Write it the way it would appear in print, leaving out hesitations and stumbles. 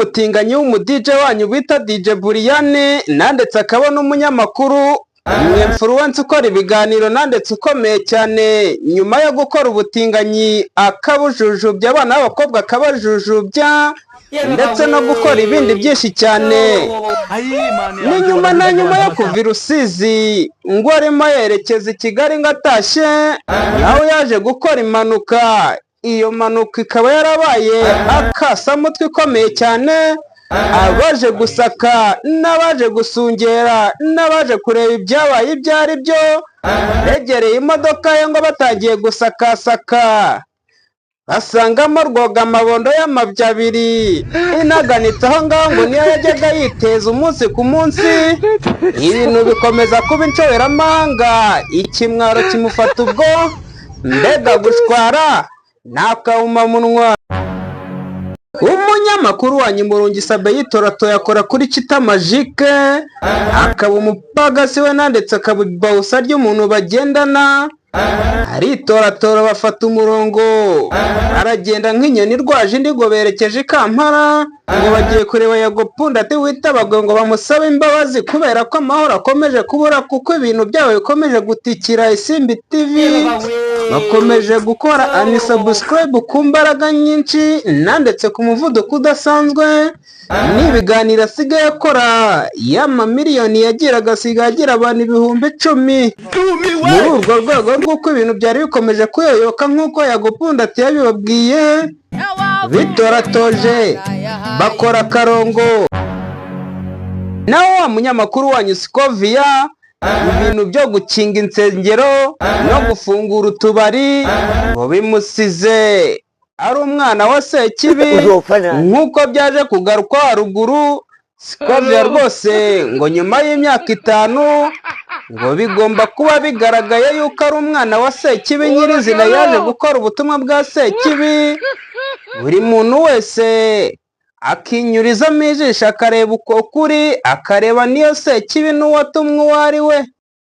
n'umutinganyi w'umu DJ wanyu bita DJ Buriyane, nandetse akaba n'umunyamakuru, umwemfuruwensi ukora ibiganiro, nandetse ukomeye cyane, nyuma yo gukora ubutinganyi akabujujubya, abana b'abakobwa akabajujubya, ndetse no gukora ibindi byinshi cyane. Ni nyuma na nyuma yo kuva i Rusizi ngo arimo yerekeza i Kigali, ngo atashye, nawe yaje gukora impanuka. Iyo mpanuka ikaba yarabaye akasamutwe ikomeye cyane. Abaje gusaka n'abaje gusungera n'abaje kureba ibyabaye ibyo ari byo begereye imodoka ye, ngo batangiye gusakasaka basangamo rwogamabondo y'amabya abiri inaganitse aho ngaho, ngo niyo yajyaga yiteza umunsi ku munsi. Ibintu bikomeza kuba inshoberamahanga, ikimwaro kimufata ubwo, mbega gushwara nta kawumamunwa. Umunyamakuru wanyu Murungi Sabe yitoratoye, akora kuri Cita Majike, akaba umupagasi we, nandetse akaba ibawusa ry'umuntu bagendana. Aritoratora, bafata umurongo, aragenda nk'inyoni irwaje indi, ngo berekeje i Kampala, ngo bagiye kureba Yago Pundati witabagwe, ngo bamusabe imbabazi kubera ko amahoro akomeje kubura, kuko ibintu byabo bikomeje gutikira. Isimbi TV bakomeje gukora unsubscribe ku mbaraga nyinshi, nandetse ku muvuduko udasanzwe, n'ibiganiro asigaye akora y'amamiliyoni yagiraga asigaye agira abantu 10,000. Muri urwo rwego rw'uko ibintu byari bikomeje kuyoyoka nk'uko Yago Pundati yabibabwiye, bitoratoje bakora akarongo. Nawe wa munyamakuru wanyu Sikoviya, ibintu byo gukinga insengero no gufungura utubari ngo bimusize ari umwana wa Sekibi. Nk'uko byaje kugarukwa haruguru, Sikoviya rwose ngo nyuma y'imyaka 5 ngo bigomba kuba bigaragaye yuko ari umwana wa Sekibi nyirizina. Yaje gukora ubutumwa bwa Sekibi, buri muntu wese akinyurizamo ijisho, akareba uko kuri, akareba n'iyo Sekibi n'uwatumwe uwo ari we.